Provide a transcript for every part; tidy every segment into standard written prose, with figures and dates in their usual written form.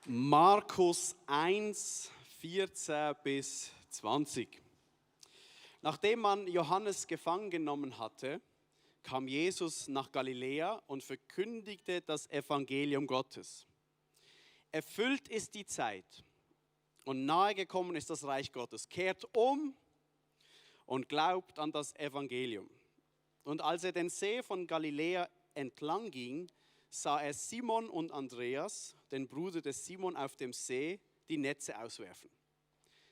Markus 1, 14 bis 20. Nachdem man Johannes gefangen genommen hatte, kam Jesus nach Galiläa und verkündigte das Evangelium Gottes. Erfüllt ist die Zeit und nahe gekommen ist das Reich Gottes. Kehrt um und glaubt an das Evangelium. Und als er den See von Galiläa entlang ging, sah er Simon und Andreas, den Bruder des Simon, auf dem See die Netze auswerfen.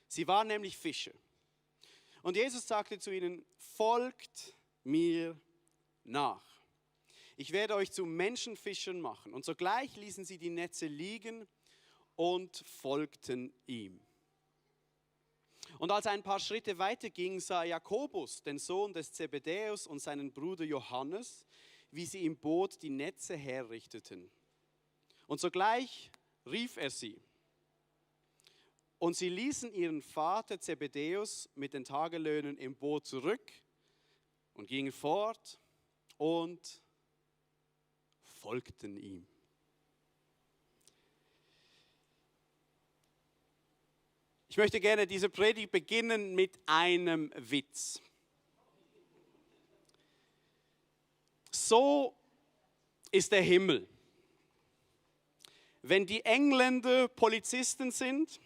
Sie waren nämlich Fischer. Und Jesus sagte zu ihnen: Folgt mir nach. Ich werde euch zu Menschenfischern machen. Und sogleich ließen sie die Netze liegen und folgten ihm. Und als er ein paar Schritte weiter ging, sah Jakobus, den Sohn des Zebedäus, und seinen Bruder Johannes, wie sie im Boot die Netze herrichteten. Und sogleich rief er sie. Und sie ließen ihren Vater Zebedäus mit den Tagelöhnen im Boot zurück und gingen fort und folgten ihm. Ich möchte gerne diese Predigt beginnen mit einem Witz. So ist der Himmel. Wenn die Engländer Polizisten sind,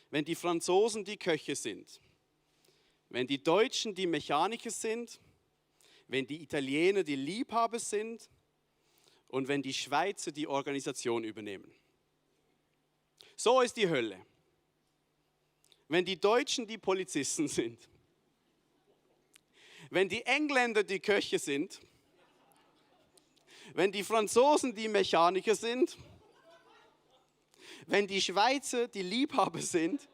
wenn die Franzosen die Köche sind, wenn die Deutschen die Mechaniker sind, wenn die Italiener die Liebhaber sind und wenn die Schweizer die Organisation übernehmen. So ist die Hölle. Wenn die Deutschen die Polizisten sind, wenn die Engländer die Köche sind, wenn die Franzosen die Mechaniker sind, wenn die Schweizer die Liebhaber sind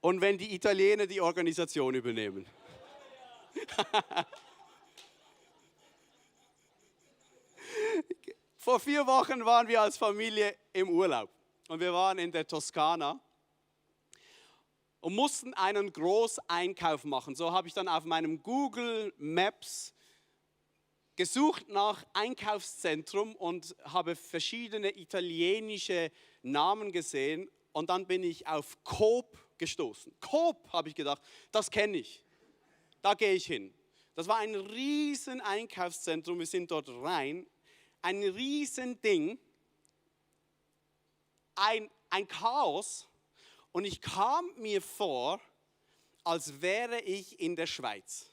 und wenn die Italiener die Organisation übernehmen. Vor 4 Wochen waren wir als Familie im Urlaub und wir waren in der Toskana und mussten einen Großeinkauf machen. So habe ich dann auf meinem Google Maps gesucht nach Einkaufszentrum und habe verschiedene italienische Namen gesehen und dann bin ich auf Coop gestoßen. Coop, habe ich gedacht, das kenne ich, da gehe ich hin. Das war ein riesen Einkaufszentrum, wir sind dort rein, ein riesen Ding, ein Chaos und ich kam mir vor, als wäre ich in der Schweiz.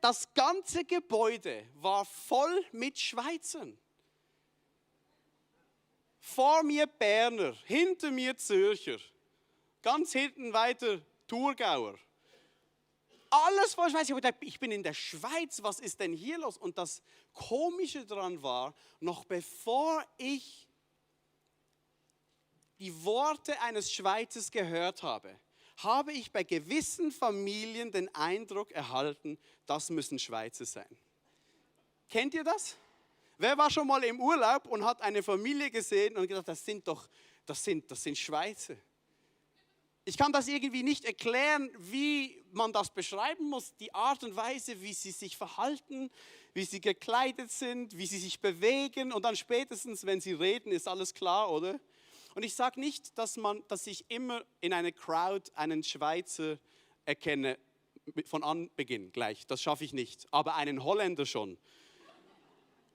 Das ganze Gebäude war voll mit Schweizern. Vor mir Berner, hinter mir Zürcher, ganz hinten weiter Thurgauer. Alles voll Schweiz. Ich bin in der Schweiz, was ist denn hier los? Und das Komische daran war, noch bevor ich die Worte eines Schweizers gehört habe, habe ich bei gewissen Familien den Eindruck erhalten, das müssen Schweizer sein. Kennt ihr das? Wer war schon mal im Urlaub und hat eine Familie gesehen und gedacht, das sind Schweizer? Ich kann das irgendwie nicht erklären, wie man das beschreiben muss. Die Art und Weise, wie sie sich verhalten, wie sie gekleidet sind, wie sie sich bewegen und dann spätestens, wenn sie reden, ist alles klar, oder? Und ich sage nicht, dass ich immer in einer Crowd einen Schweizer erkenne, von Anbeginn gleich, das schaffe ich nicht, aber einen Holländer schon.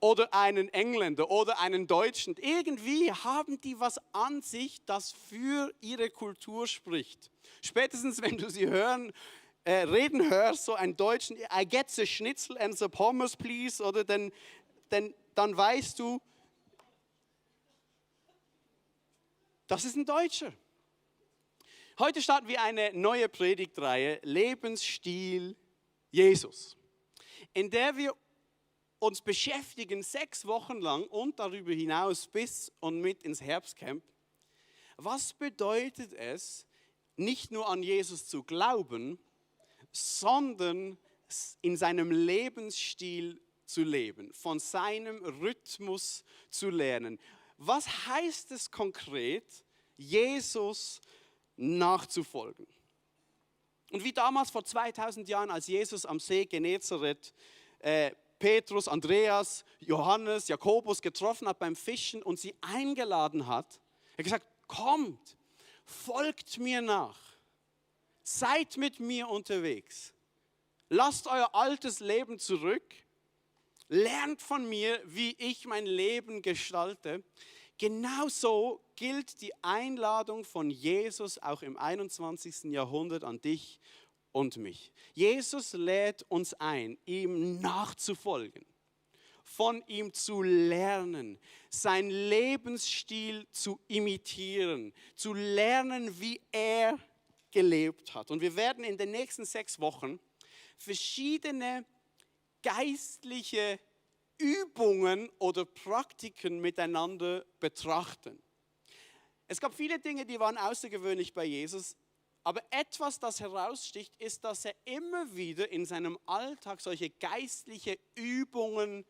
Oder einen Engländer oder einen Deutschen. Irgendwie haben die was an sich, das für ihre Kultur spricht. Spätestens, wenn du sie reden hörst, so einen Deutschen, I get the Schnitzel and the Pommes, please, oder dann weißt du, das ist ein Deutscher. Heute starten wir eine neue Predigtreihe, Lebensstil Jesus, in der wir uns beschäftigen 6 Wochen lang und darüber hinaus bis und mit ins Herbstcamp. Was bedeutet es, nicht nur an Jesus zu glauben, sondern in seinem Lebensstil zu leben, von seinem Rhythmus zu lernen? Was heißt es konkret, Jesus nachzufolgen? Und wie damals vor 2000 Jahren, als Jesus am See Genezareth Petrus, Andreas, Johannes, Jakobus getroffen hat beim Fischen und sie eingeladen hat. Er hat gesagt, kommt, folgt mir nach, seid mit mir unterwegs, lasst euer altes Leben zurück, lernt von mir, wie ich mein Leben gestalte. Genauso gilt die Einladung von Jesus auch im 21. Jahrhundert an dich und mich. Jesus lädt uns ein, ihm nachzufolgen, von ihm zu lernen, seinen Lebensstil zu imitieren, zu lernen, wie er gelebt hat. Und wir werden in den nächsten 6 Wochen verschiedene geistliche Übungen oder Praktiken miteinander betrachten. Es gab viele Dinge, die waren außergewöhnlich bei Jesus, aber etwas, das heraussticht, ist, dass er immer wieder in seinem Alltag solche geistliche Übungen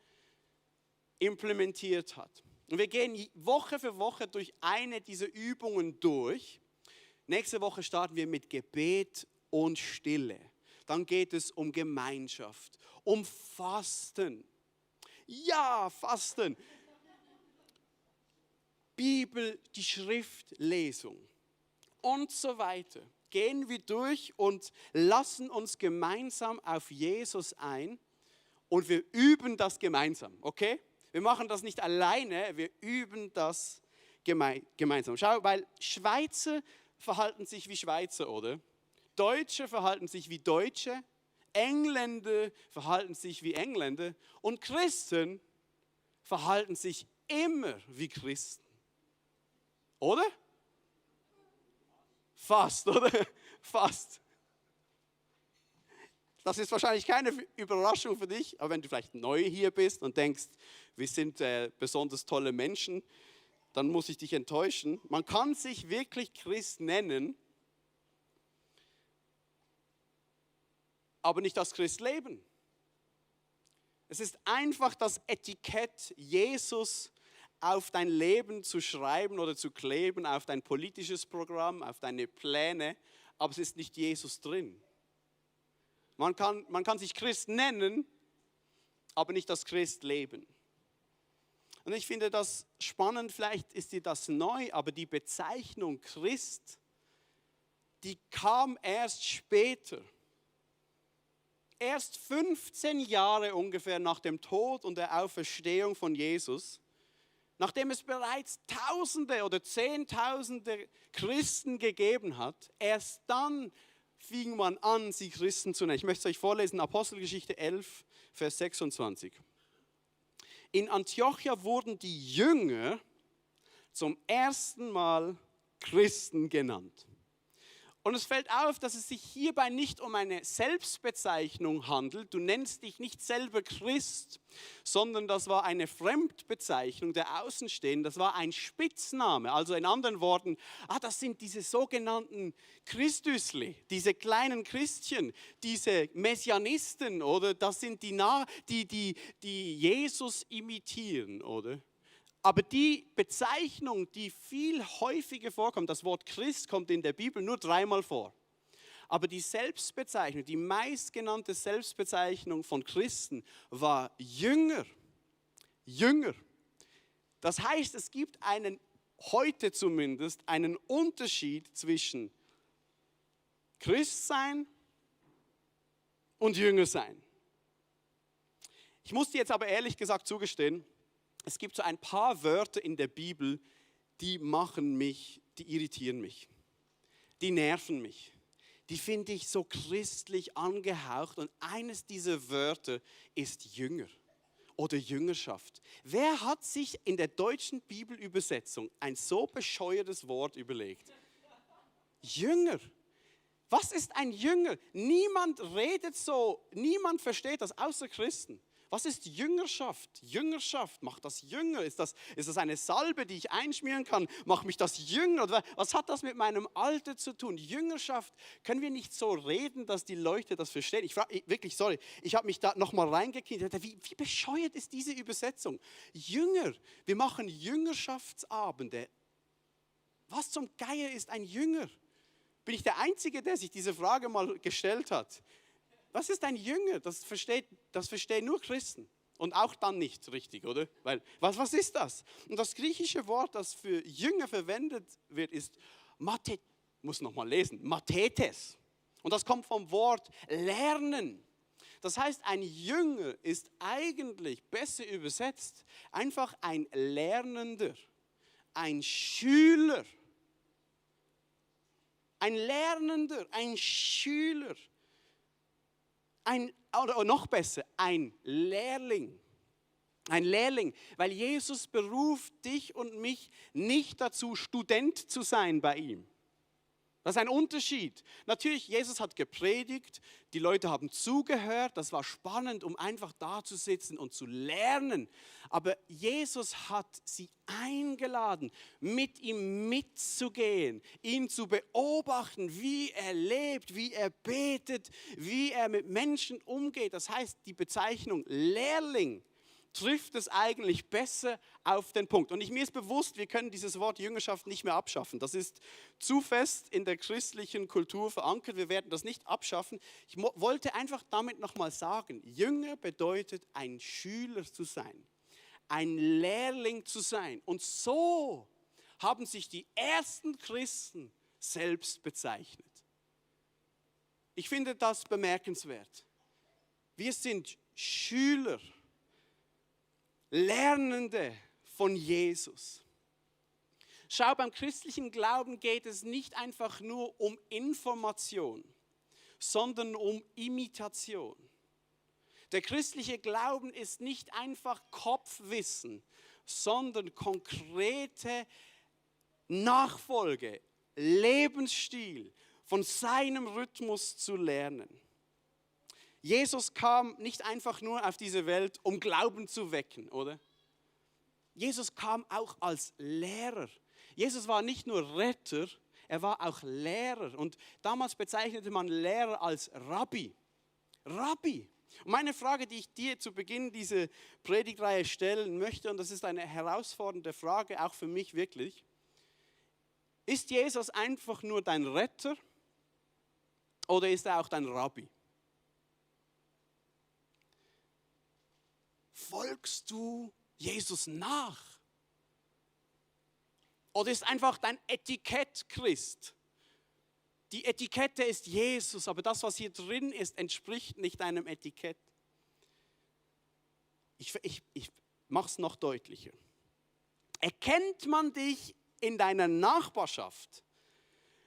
implementiert hat. Und wir gehen Woche für Woche durch eine dieser Übungen durch. Nächste Woche starten wir mit Gebet und Stille. Dann geht es um Gemeinschaft, um Fasten. Ja, Fasten. Bibel, die Schriftlesung und so weiter. Gehen wir durch und lassen uns gemeinsam auf Jesus ein und wir üben das gemeinsam, okay? Wir machen das nicht alleine, wir üben das gemeinsam. Schau, weil Schweizer verhalten sich wie Schweizer, oder? Deutsche verhalten sich wie Deutsche, Engländer verhalten sich wie Engländer und Christen verhalten sich immer wie Christen. Oder? Fast, oder? Fast. Das ist wahrscheinlich keine Überraschung für dich, aber wenn du vielleicht neu hier bist und denkst, wir sind besonders tolle Menschen, dann muss ich dich enttäuschen. Man kann sich wirklich Christ nennen, aber nicht als Christ leben. Es ist einfach das Etikett Jesus auf dein Leben zu schreiben oder zu kleben, auf dein politisches Programm, auf deine Pläne, aber es ist nicht Jesus drin. Man kann sich Christ nennen, aber nicht als Christ leben. Und ich finde das spannend, vielleicht ist dir das neu, aber die Bezeichnung Christ, die kam erst später. Erst 15 Jahre ungefähr nach dem Tod und der Auferstehung von Jesus, nachdem es bereits Tausende oder Zehntausende Christen gegeben hat, erst dann fing man an, sie Christen zu nennen. Ich möchte es euch vorlesen, Apostelgeschichte 11, Vers 26. In Antiochia wurden die Jünger zum ersten Mal Christen genannt. Und es fällt auf, dass es sich hierbei nicht um eine Selbstbezeichnung handelt. Du nennst dich nicht selber Christ, sondern das war eine Fremdbezeichnung der Außenstehenden. Das war ein Spitzname. Also in anderen Worten, das sind diese sogenannten Christüsli, diese kleinen Christchen, diese Messianisten, oder? Das sind die Jesus imitieren, oder? Aber die Bezeichnung, die viel häufiger vorkommt, das Wort Christ kommt in der Bibel nur 3-mal vor. Aber die Selbstbezeichnung, die meistgenannte Selbstbezeichnung von Christen war Jünger. Jünger. Das heißt, es gibt heute zumindest einen Unterschied zwischen Christsein und Jünger sein. Ich muss dir jetzt aber ehrlich gesagt zugestehen, es gibt so ein paar Wörter in der Bibel, die irritieren mich, die nerven mich. Die finde ich so christlich angehaucht und eines dieser Wörter ist Jünger oder Jüngerschaft. Wer hat sich in der deutschen Bibelübersetzung ein so bescheuertes Wort überlegt? Jünger. Was ist ein Jünger? Niemand redet so, niemand versteht das, außer Christen. Was ist Jüngerschaft? Jüngerschaft, macht das Jünger? Ist das eine Salbe, die ich einschmieren kann? Macht mich das Jünger? Was hat das mit meinem Alter zu tun? Jüngerschaft, können wir nicht so reden, dass die Leute das verstehen? Ich habe mich da nochmal reingekniet. Wie bescheuert ist diese Übersetzung? Jünger, wir machen Jüngerschaftsabende. Was zum Geier ist ein Jünger? Bin ich der Einzige, der sich diese Frage mal gestellt hat? Was ist ein Jünger? Das verstehen nur Christen. Und auch dann nicht richtig, oder? Weil, was ist das? Und das griechische Wort, das für Jünger verwendet wird, ist muss nochmal lesen, Mathetes. Und das kommt vom Wort lernen. Das heißt, ein Jünger ist eigentlich besser übersetzt einfach ein Lernender, ein Schüler. Ein Lernender, ein Schüler. Oder noch besser, ein Lehrling. Ein Lehrling, weil Jesus beruft dich und mich nicht dazu, Student zu sein bei ihm. Das ist ein Unterschied. Natürlich, Jesus hat gepredigt, die Leute haben zugehört, das war spannend, um einfach da zu sitzen und zu lernen. Aber Jesus hat sie eingeladen, mit ihm mitzugehen, ihn zu beobachten, wie er lebt, wie er betet, wie er mit Menschen umgeht. Das heißt, die Bezeichnung Lehrling trifft es eigentlich besser auf den Punkt. Und mir ist bewusst, wir können dieses Wort Jüngerschaft nicht mehr abschaffen. Das ist zu fest in der christlichen Kultur verankert. Wir werden das nicht abschaffen. Ich wollte einfach damit nochmal sagen, Jünger bedeutet ein Schüler zu sein, ein Lehrling zu sein. Und so haben sich die ersten Christen selbst bezeichnet. Ich finde das bemerkenswert. Wir sind Schüler, Lernende von Jesus. Schau, beim christlichen Glauben geht es nicht einfach nur um Information, sondern um Imitation. Der christliche Glauben ist nicht einfach Kopfwissen, sondern konkrete Nachfolge, Lebensstil, von seinem Rhythmus zu lernen. Jesus kam nicht einfach nur auf diese Welt, um Glauben zu wecken, oder? Jesus kam auch als Lehrer. Jesus war nicht nur Retter, er war auch Lehrer. Und damals bezeichnete man Lehrer als Rabbi. Rabbi. Und meine Frage, die ich dir zu Beginn dieser Predigtreihe stellen möchte, und das ist eine herausfordernde Frage, auch für mich wirklich: Ist Jesus einfach nur dein Retter oder ist er auch dein Rabbi? Folgst du Jesus nach? Oder ist einfach dein Etikett Christ? Die Etikette ist Jesus, aber das, was hier drin ist, entspricht nicht deinem Etikett. Ich mache es noch deutlicher. Erkennt man dich in deiner Nachbarschaft,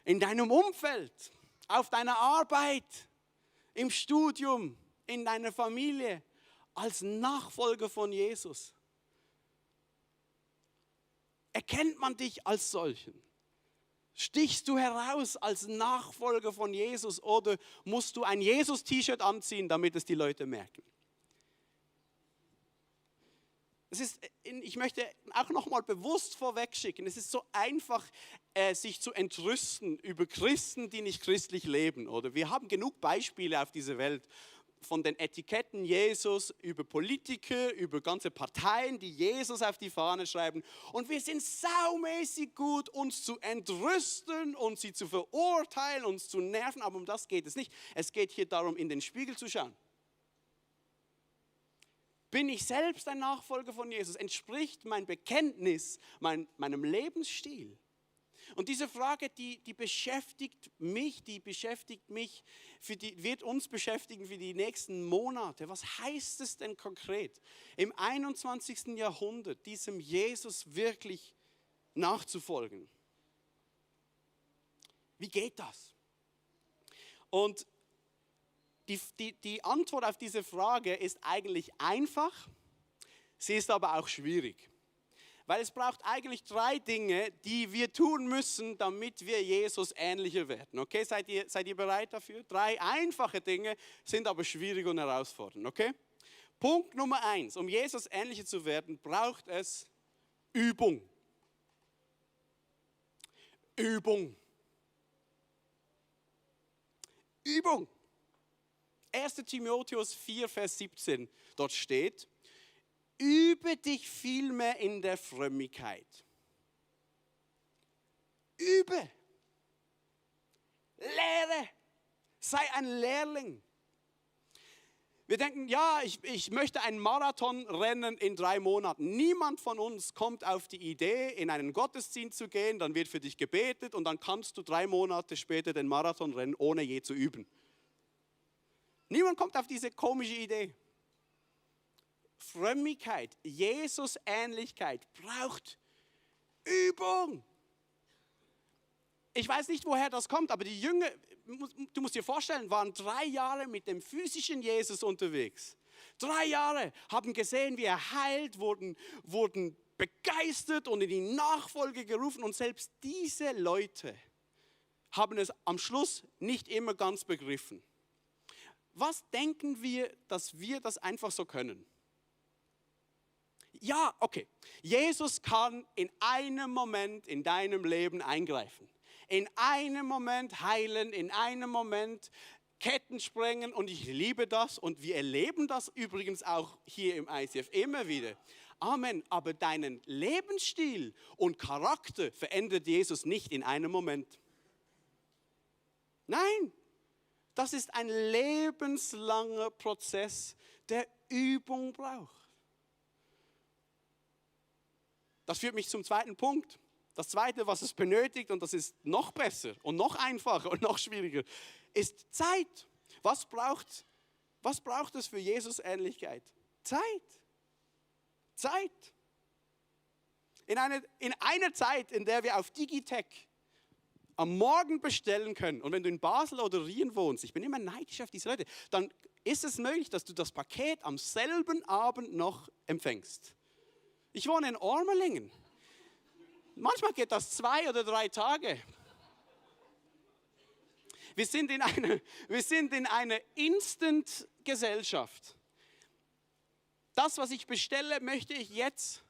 in deinem Umfeld, auf deiner Arbeit, im Studium, in deiner Familie, als Nachfolger von Jesus? Erkennt man dich als solchen? Stichst du heraus als Nachfolger von Jesus oder musst du ein Jesus-T-Shirt anziehen, damit es die Leute merken? Ich möchte auch nochmal bewusst vorwegschicken, es ist so einfach, sich zu entrüsten über Christen, die nicht christlich leben. Oder? Wir haben genug Beispiele auf dieser Welt, von den Etiketten Jesus, über Politiker, über ganze Parteien, die Jesus auf die Fahne schreiben. Und wir sind saumäßig gut, uns zu entrüsten und sie zu verurteilen, uns zu nerven. Aber um das geht es nicht. Es geht hier darum, in den Spiegel zu schauen. Bin ich selbst ein Nachfolger von Jesus? Entspricht mein Bekenntnis meinem Lebensstil? Und diese Frage, die beschäftigt mich, wird uns beschäftigen für die nächsten Monate. Was heißt es denn konkret, im 21. Jahrhundert diesem Jesus wirklich nachzufolgen? Wie geht das? Und die Antwort auf diese Frage ist eigentlich einfach, sie ist aber auch schwierig. Weil es braucht eigentlich 3 Dinge, die wir tun müssen, damit wir Jesus ähnlicher werden. Okay, seid ihr bereit dafür? 3 einfache Dinge, sind aber schwierig und herausfordernd. Okay? Punkt Nummer 1, um Jesus ähnlicher zu werden, braucht es Übung. Übung. Übung. 1. Timotheus 4, Vers 17, dort steht: Übe dich vielmehr in der Frömmigkeit. Übe. Lehre. Sei ein Lehrling. Wir denken, ja, ich möchte einen Marathon rennen in 3 Monaten. Niemand von uns kommt auf die Idee, in einen Gottesdienst zu gehen, dann wird für dich gebetet und dann kannst du 3 Monate später den Marathon rennen, ohne je zu üben. Niemand kommt auf diese komische Idee. Frömmigkeit, Jesus-Ähnlichkeit braucht Übung. Ich weiß nicht, woher das kommt, aber die Jünger, du musst dir vorstellen, waren 3 Jahre mit dem physischen Jesus unterwegs. 3 Jahre, haben gesehen, wie er heilt, wurden begeistert und in die Nachfolge gerufen. Und selbst diese Leute haben es am Schluss nicht immer ganz begriffen. Was denken wir, dass wir das einfach so können? Ja, okay. Jesus kann in einem Moment in deinem Leben eingreifen. In einem Moment heilen, in einem Moment Ketten sprengen und ich liebe das und wir erleben das übrigens auch hier im ICF immer wieder. Amen, aber deinen Lebensstil und Charakter verändert Jesus nicht in einem Moment. Nein, das ist ein lebenslanger Prozess, der Übung braucht. Das führt mich zum zweiten Punkt. Das zweite, was es benötigt, und das ist noch besser und noch einfacher und noch schwieriger, ist Zeit. Was braucht es für Jesus-Ähnlichkeit? Zeit. Zeit. In einer Zeit, in der wir auf Digitech am Morgen bestellen können, und wenn du in Basel oder Rien wohnst, ich bin immer neidisch auf diese Leute, dann ist es möglich, dass du das Paket am selben Abend noch empfängst. Ich wohne in Ormelingen. Manchmal geht das 2 oder 3 Tage. Wir sind in einer Instant-Gesellschaft. Das, was ich bestelle, möchte ich jetzt.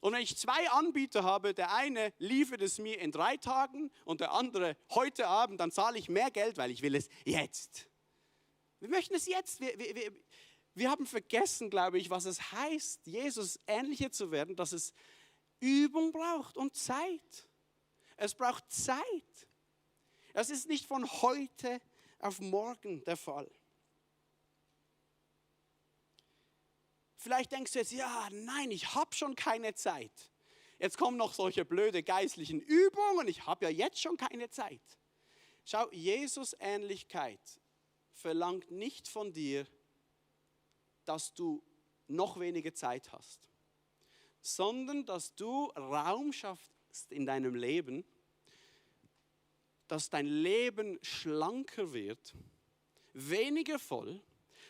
Und wenn ich 2 Anbieter habe, der eine liefert es mir in 3 Tagen und der andere heute Abend, dann zahle ich mehr Geld, weil ich will es jetzt. Wir möchten es jetzt. Wir haben vergessen, glaube ich, was es heißt, Jesus ähnlicher zu werden, dass es Übung braucht und Zeit. Es braucht Zeit. Es ist nicht von heute auf morgen der Fall. Vielleicht denkst du jetzt, ja, nein, ich habe schon keine Zeit. Jetzt kommen noch solche blöde geistlichen Übungen, ich habe ja jetzt schon keine Zeit. Schau, Jesus-Ähnlichkeit verlangt nicht von dir, dass du noch weniger Zeit hast, sondern dass du Raum schaffst in deinem Leben, dass dein Leben schlanker wird, weniger voll,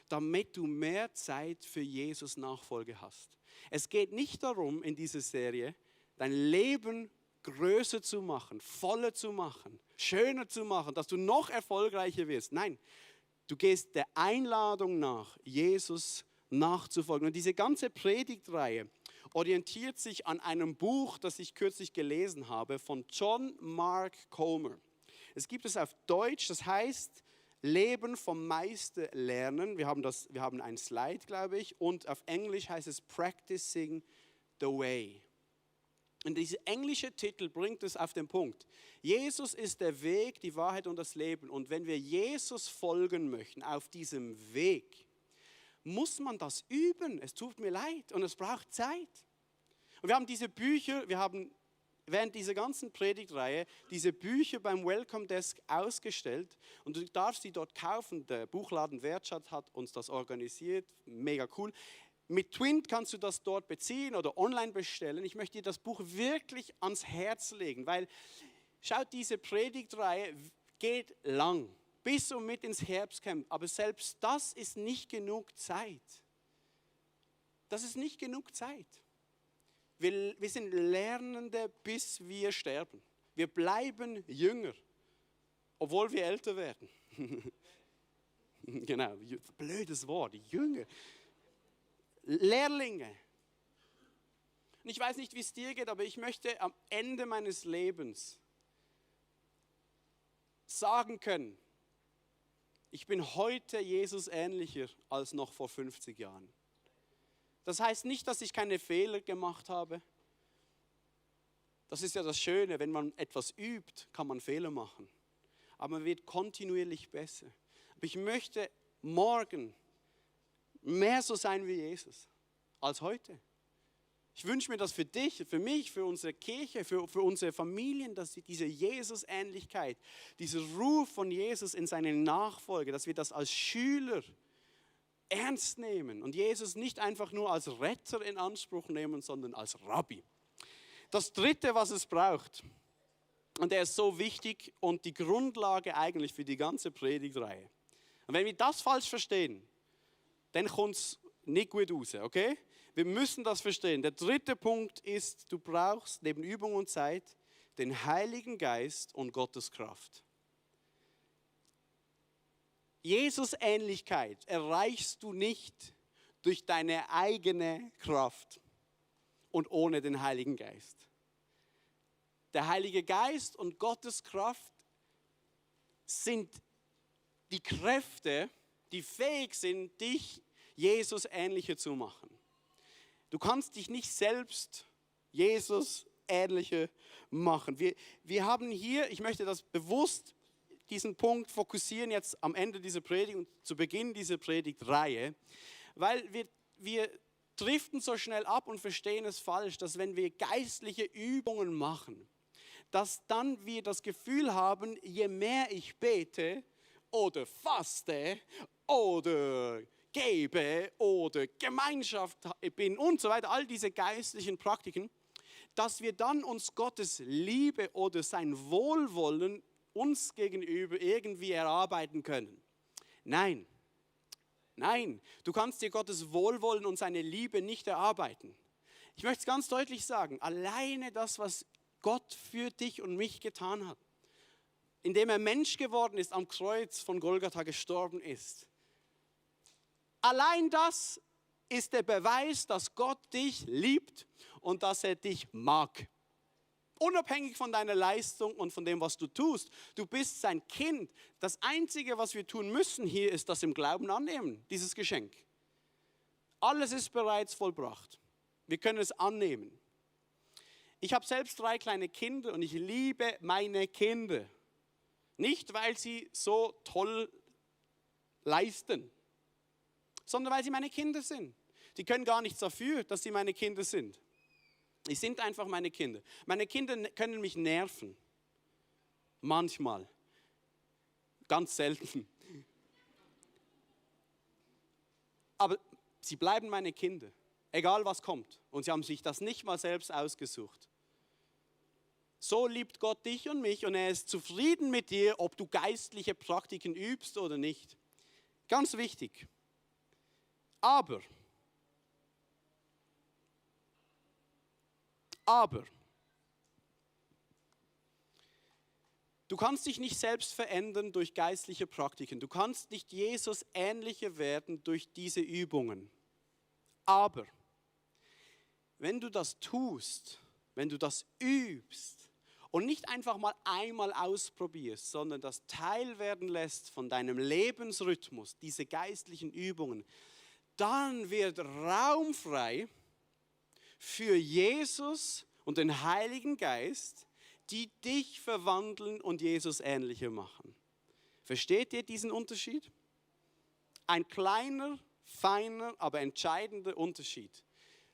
damit du mehr Zeit für Jesus Nachfolge hast. Es geht nicht darum, in dieser Serie dein Leben größer zu machen, voller zu machen, schöner zu machen, dass du noch erfolgreicher wirst. Nein, du gehst der Einladung nach, Jesus nachzufolgen. Und diese ganze Predigtreihe orientiert sich an einem Buch, das ich kürzlich gelesen habe, von John Mark Comer. Es gibt es auf Deutsch, das heißt Leben vom Meister lernen. Wir haben ein Slide, glaube ich, und auf Englisch heißt es Practicing the Way. Und dieser englische Titel bringt es auf den Punkt. Jesus ist der Weg, die Wahrheit und das Leben. Und wenn wir Jesus folgen möchten auf diesem Weg, muss man das üben. Es tut mir leid und es braucht Zeit. Und wir haben diese Bücher, während dieser ganzen Predigtreihe diese Bücher beim Welcome Desk ausgestellt und du darfst sie dort kaufen. Der Buchladen Wertschatz hat uns das organisiert, mega cool. Mit Twint kannst du das dort beziehen oder online bestellen. Ich möchte dir das Buch wirklich ans Herz legen, weil, schaut, diese Predigtreihe geht lang, bis und mit ins Herbstcamp, aber selbst das ist nicht genug Zeit. Das ist nicht genug Zeit. Wir sind Lernende, bis wir sterben. Wir bleiben Jünger, obwohl wir älter werden. Genau, blödes Wort, Jünger. Lehrlinge. Und ich weiß nicht, wie es dir geht, aber ich möchte am Ende meines Lebens sagen können, ich bin heute Jesus ähnlicher als noch vor 50 Jahren. Das heißt nicht, dass ich keine Fehler gemacht habe. Das ist ja das Schöne, wenn man etwas übt, kann man Fehler machen. Aber man wird kontinuierlich besser. Aber ich möchte morgen mehr so sein wie Jesus als heute. Ich wünsche mir das für dich, für mich, für unsere Kirche, für unsere Familien, dass diese Jesus-Ähnlichkeit, dieser Ruf von Jesus in seine Nachfolge, dass wir das als Schüler ernst nehmen und Jesus nicht einfach nur als Retter in Anspruch nehmen, sondern als Rabbi. Das Dritte, was es braucht, und der ist so wichtig und die Grundlage eigentlich für die ganze Predigtreihe. Und wenn wir das falsch verstehen, dann kommt es nicht gut raus, okay? Wir müssen das verstehen. Der dritte Punkt ist, du brauchst neben Übung und Zeit den Heiligen Geist und Gottes Kraft. Jesus-Ähnlichkeit erreichst du nicht durch deine eigene Kraft und ohne den Heiligen Geist. Der Heilige Geist und Gottes Kraft sind die Kräfte, die fähig sind, dich Jesus ähnlicher zu machen. Du kannst dich nicht selbst Jesus ähnlicher machen. Wir haben hier, ich möchte das bewusst, diesen Punkt fokussieren jetzt am Ende dieser Predigt und zu Beginn dieser Predigtreihe, weil wir driften so schnell ab und verstehen es falsch, dass wenn wir geistliche Übungen machen, dass dann wir das Gefühl haben, je mehr ich bete oder faste oder gebe oder Gemeinschaft bin und so weiter, all diese geistlichen Praktiken, dass wir dann uns Gottes Liebe oder sein Wohlwollen uns gegenüber irgendwie erarbeiten können. Nein, du kannst dir Gottes Wohlwollen und seine Liebe nicht erarbeiten. Ich möchte es ganz deutlich sagen, alleine das, was Gott für dich und mich getan hat, indem er Mensch geworden ist, am Kreuz von Golgatha gestorben ist, allein das ist der Beweis, dass Gott dich liebt und dass er dich mag. Unabhängig von deiner Leistung und von dem, was du tust. Du bist sein Kind. Das Einzige, was wir tun müssen hier, ist das im Glauben annehmen, dieses Geschenk. Alles ist bereits vollbracht. Wir können es annehmen. Ich habe selbst 3 kleine Kinder und ich liebe meine Kinder. Nicht, weil sie so toll leisten, sondern weil sie meine Kinder sind. Die können gar nichts dafür, dass sie meine Kinder sind. Die sind einfach meine Kinder. Meine Kinder können mich nerven. Manchmal. Ganz selten. Aber sie bleiben meine Kinder. Egal was kommt. Und sie haben sich das nicht mal selbst ausgesucht. So liebt Gott dich und mich und er ist zufrieden mit dir, ob du geistliche Praktiken übst oder nicht. Ganz wichtig. Aber, du kannst dich nicht selbst verändern durch geistliche Praktiken. Du kannst nicht Jesus ähnlicher werden durch diese Übungen. Aber, wenn du das tust, wenn du das übst und nicht einfach mal einmal ausprobierst, sondern das Teil werden lässt von deinem Lebensrhythmus, diese geistlichen Übungen, dann wird Raum frei für Jesus und den Heiligen Geist, die dich verwandeln und Jesus ähnlicher machen. Versteht ihr diesen Unterschied? Ein kleiner, feiner, aber entscheidender Unterschied.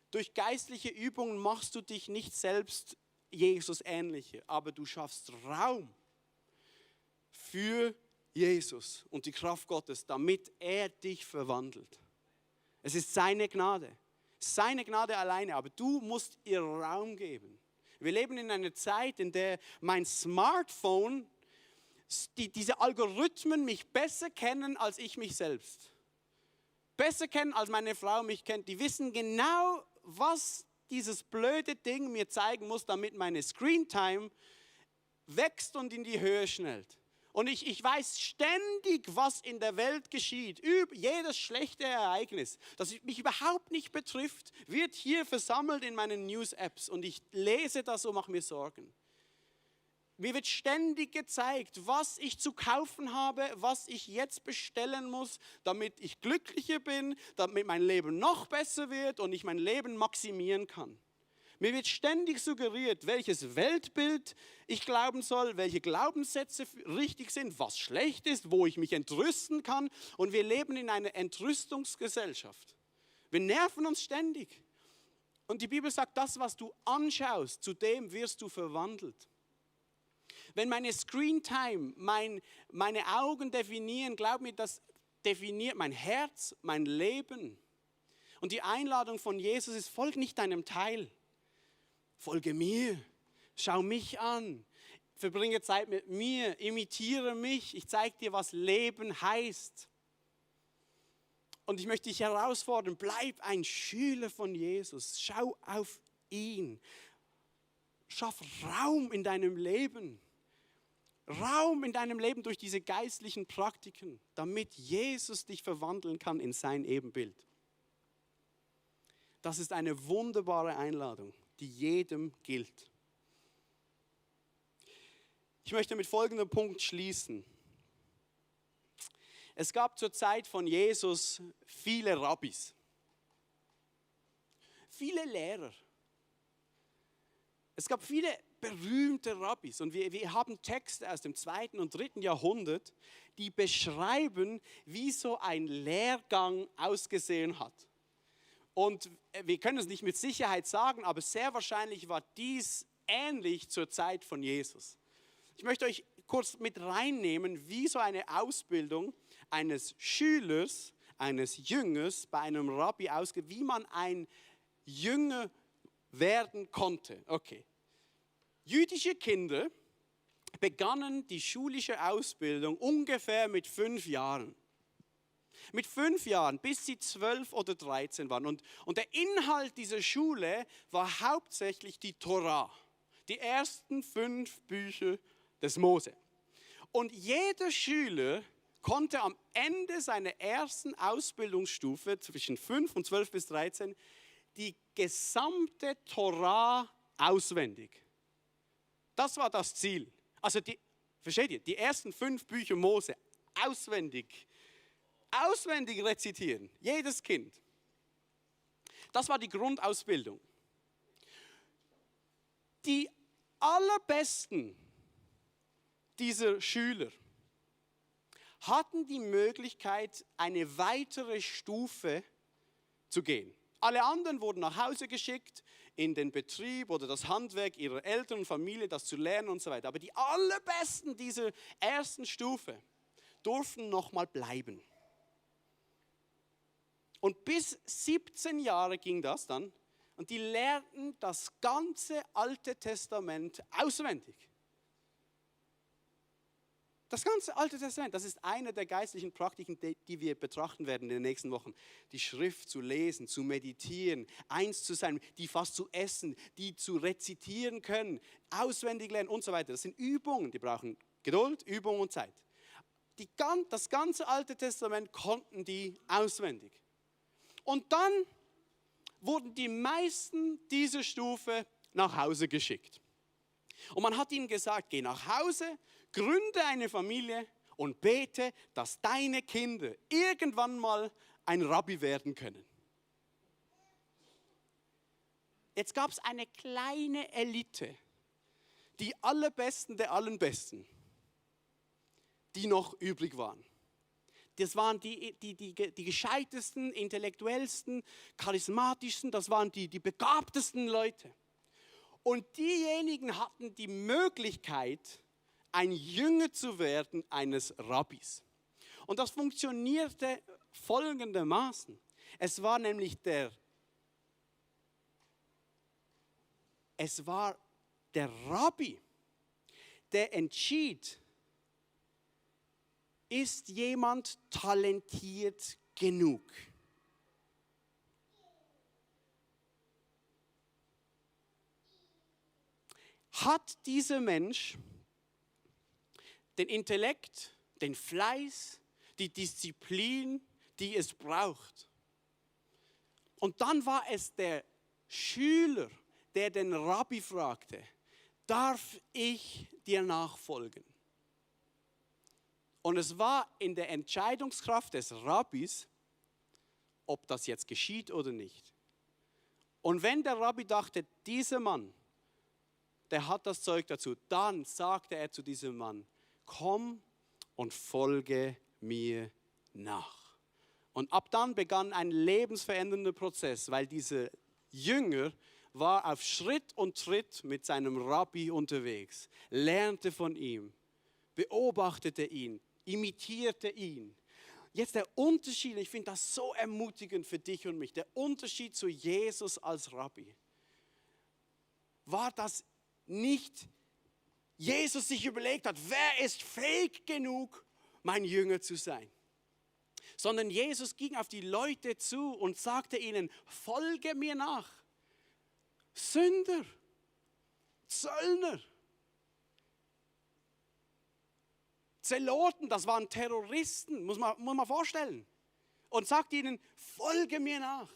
Durch geistliche Übungen machst du dich nicht selbst Jesus ähnlicher, aber du schaffst Raum für Jesus und die Kraft Gottes, damit er dich verwandelt. Es ist seine Gnade alleine, aber du musst ihr Raum geben. Wir leben in einer Zeit, in der mein Smartphone, diese Algorithmen mich besser kennen als ich mich selbst. Besser kennen als meine Frau mich kennt. Die wissen genau, was dieses blöde Ding mir zeigen muss, damit meine Screentime wächst und in die Höhe schnellt. Und ich weiß ständig, was in der Welt geschieht. Jedes schlechte Ereignis, das mich überhaupt nicht betrifft, wird hier versammelt in meinen News-Apps. Und ich lese das und mache mir Sorgen. Mir wird ständig gezeigt, was ich zu kaufen habe, was ich jetzt bestellen muss, damit ich glücklicher bin, damit mein Leben noch besser wird und ich mein Leben maximieren kann. Mir wird ständig suggeriert, welches Weltbild ich glauben soll, welche Glaubenssätze richtig sind, was schlecht ist, wo ich mich entrüsten kann. Und wir leben in einer Entrüstungsgesellschaft. Wir nerven uns ständig. Und die Bibel sagt, das, was du anschaust, zu dem wirst du verwandelt. Wenn meine Screentime, meine Augen definieren, glaub mir, das definiert mein Herz, mein Leben. Und die Einladung von Jesus ist, folge nicht deinem Teil. Folge mir, schau mich an, verbringe Zeit mit mir, imitiere mich, ich zeige dir, was Leben heißt. Und ich möchte dich herausfordern, bleib ein Schüler von Jesus, schau auf ihn, schaff Raum in deinem Leben. Raum in deinem Leben durch diese geistlichen Praktiken, damit Jesus dich verwandeln kann in sein Ebenbild. Das ist eine wunderbare Einladung, die jedem gilt. Ich möchte mit folgendem Punkt schließen. Es gab zur Zeit von Jesus viele Rabbis, viele Lehrer. Es gab viele berühmte Rabbis und wir haben Texte aus dem 2. und 3. Jahrhundert, die beschreiben, wie so ein Lehrgang ausgesehen hat. Und wir können es nicht mit Sicherheit sagen, aber sehr wahrscheinlich war dies ähnlich zur Zeit von Jesus. Ich möchte euch kurz mit reinnehmen, wie so eine Ausbildung eines Schülers, eines Jüngers bei einem Rabbi ausgeht, wie man ein Jünger werden konnte. Okay. Jüdische Kinder begannen die schulische Ausbildung ungefähr mit 5 Jahren. Mit 5 Jahren, bis sie 12 oder 13 waren. Und der Inhalt dieser Schule war hauptsächlich die Torah, die ersten 5 Bücher des Mose. Und jeder Schüler konnte am Ende seiner ersten Ausbildungsstufe zwischen 5 und 12 bis 13 die gesamte Torah auswendig. Das war das Ziel. Also versteht ihr, die ersten 5 Bücher Mose auswendig rezitieren, jedes Kind. Das war die Grundausbildung. Die allerbesten dieser Schüler hatten die Möglichkeit, eine weitere Stufe zu gehen. Alle anderen wurden nach Hause geschickt, in den Betrieb oder das Handwerk ihrer Eltern und Familie, das zu lernen und so weiter. Aber die allerbesten dieser ersten Stufe durften nochmal bleiben. Und bis 17 Jahre ging das dann und die lernten das ganze Alte Testament auswendig. Das ganze Alte Testament, das ist eine der geistlichen Praktiken, die wir betrachten werden in den nächsten Wochen. Die Schrift zu lesen, zu meditieren, eins zu sein, die fast zu essen, die zu rezitieren können, auswendig lernen und so weiter. Das sind Übungen, die brauchen Geduld, Übung und Zeit. Das ganze Alte Testament konnten die auswendig. Und dann wurden die meisten dieser Stufe nach Hause geschickt. Und man hat ihnen gesagt, geh nach Hause, gründe eine Familie und bete, dass deine Kinder irgendwann mal ein Rabbi werden können. Jetzt gab es eine kleine Elite, die allerbesten der Allerbesten, die noch übrig waren. Das waren die gescheitesten, intellektuellsten, charismatischsten, das waren die begabtesten Leute. Und diejenigen hatten die Möglichkeit, ein Jünger zu werden eines Rabbis. Und das funktionierte folgendermaßen. Es war nämlich der Rabbi, der entschied, ist jemand talentiert genug? Hat dieser Mensch den Intellekt, den Fleiß, die Disziplin, die es braucht? Und dann war es der Schüler, der den Rabbi fragte, darf ich dir nachfolgen? Und es war in der Entscheidungskraft des Rabbis, ob das jetzt geschieht oder nicht. Und wenn der Rabbi dachte, dieser Mann, der hat das Zeug dazu, dann sagte er zu diesem Mann, komm und folge mir nach. Und ab dann begann ein lebensverändernder Prozess, weil dieser Jünger war auf Schritt und Tritt mit seinem Rabbi unterwegs, lernte von ihm, beobachtete ihn, imitierte ihn. Jetzt der Unterschied, ich finde das so ermutigend für dich und mich, der Unterschied zu Jesus als Rabbi, war, dass nicht Jesus sich überlegt hat, wer ist fähig genug, mein Jünger zu sein. Sondern Jesus ging auf die Leute zu und sagte ihnen, folge mir nach. Sünder, Zöllner, Zeloten, das waren Terroristen, muss man vorstellen. Und sagt ihnen, folge mir nach.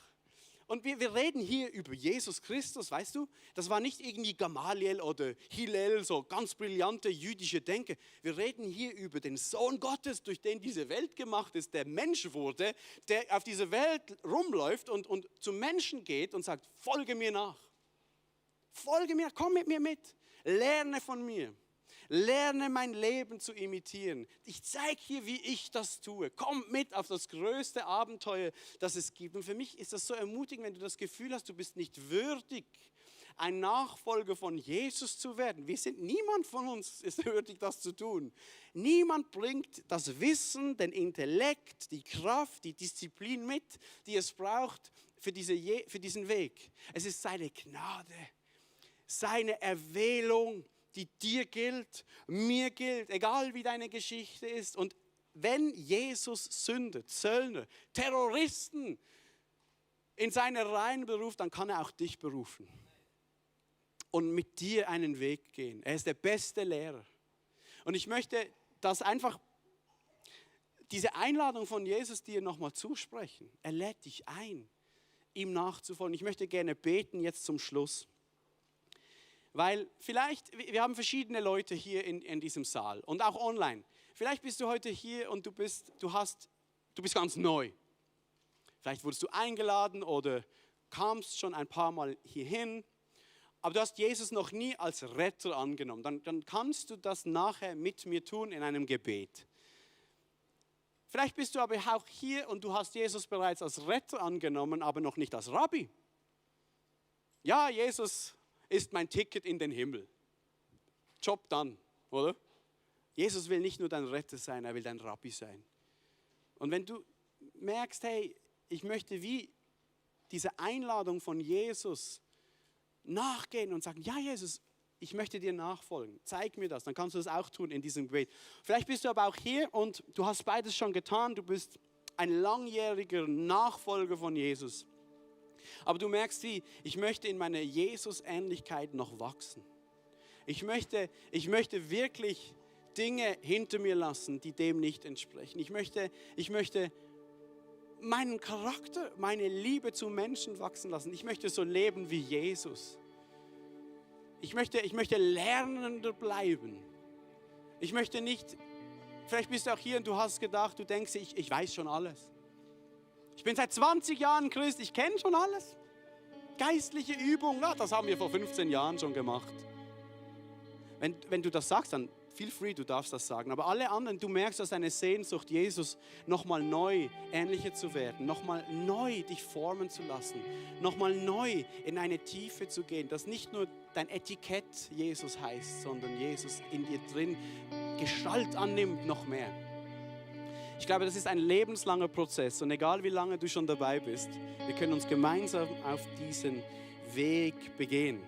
Und wir reden hier über Jesus Christus, weißt du? Das war nicht irgendwie Gamaliel oder Hillel, so ganz brillante jüdische Denke. Wir reden hier über den Sohn Gottes, durch den diese Welt gemacht ist, der Mensch wurde, der auf dieser Welt rumläuft und zum Menschen geht und sagt, folge mir nach. Folge mir, komm mit mir mit, lerne von mir. Lerne mein Leben zu imitieren. Ich zeige hier, wie ich das tue. Komm mit auf das größte Abenteuer, das es gibt. Und für mich ist das so ermutigend, wenn du das Gefühl hast, du bist nicht würdig, ein Nachfolger von Jesus zu werden. Niemand von uns ist würdig, das zu tun. Niemand bringt das Wissen, den Intellekt, die Kraft, die Disziplin mit, die es braucht für diesen Weg. Es ist seine Gnade, seine Erwählung, die dir gilt, mir gilt, egal wie deine Geschichte ist. Und wenn Jesus Sünder, Zöllner, Terroristen in seine Reihen beruft, dann kann er auch dich berufen und mit dir einen Weg gehen. Er ist der beste Lehrer. Und ich möchte das einfach, diese Einladung von Jesus dir nochmal zusprechen. Er lädt dich ein, ihm nachzufolgen. Ich möchte gerne beten jetzt zum Schluss. Weil vielleicht, wir haben verschiedene Leute hier in diesem Saal und auch online. Vielleicht bist du heute hier und du bist ganz neu. Vielleicht wurdest du eingeladen oder kamst schon ein paar Mal hierhin. Aber du hast Jesus noch nie als Retter angenommen. Dann kannst du das nachher mit mir tun in einem Gebet. Vielleicht bist du aber auch hier und du hast Jesus bereits als Retter angenommen, aber noch nicht als Rabbi. Ja, Jesus ist mein Ticket in den Himmel. Job dann, oder? Jesus will nicht nur dein Retter sein, er will dein Rabbi sein. Und wenn du merkst, hey, ich möchte wie diese Einladung von Jesus nachgehen und sagen, ja Jesus, ich möchte dir nachfolgen, zeig mir das, dann kannst du das auch tun in diesem Gebet. Vielleicht bist du aber auch hier und du hast beides schon getan, du bist ein langjähriger Nachfolger von Jesus. Aber du merkst wie, ich möchte in meiner Jesus-Ähnlichkeit noch wachsen. Ich möchte wirklich Dinge hinter mir lassen, die dem nicht entsprechen. Ich möchte meinen Charakter, meine Liebe zu Menschen wachsen lassen. Ich möchte so leben wie Jesus. Ich möchte lernender bleiben. Ich möchte nicht, vielleicht bist du auch hier und du hast gedacht, du denkst, ich weiß schon alles. Ich bin seit 20 Jahren Christ, ich kenne schon alles. Geistliche Übung, das haben wir vor 15 Jahren schon gemacht. Wenn du das sagst, dann feel free, du darfst das sagen. Aber alle anderen, du merkst, dass eine Sehnsucht, Jesus nochmal neu ähnlicher zu werden, nochmal neu dich formen zu lassen, nochmal neu in eine Tiefe zu gehen, dass nicht nur dein Etikett Jesus heißt, sondern Jesus in dir drin Gestalt annimmt noch mehr. Ich glaube, das ist ein lebenslanger Prozess und egal wie lange du schon dabei bist, wir können uns gemeinsam auf diesen Weg begehen.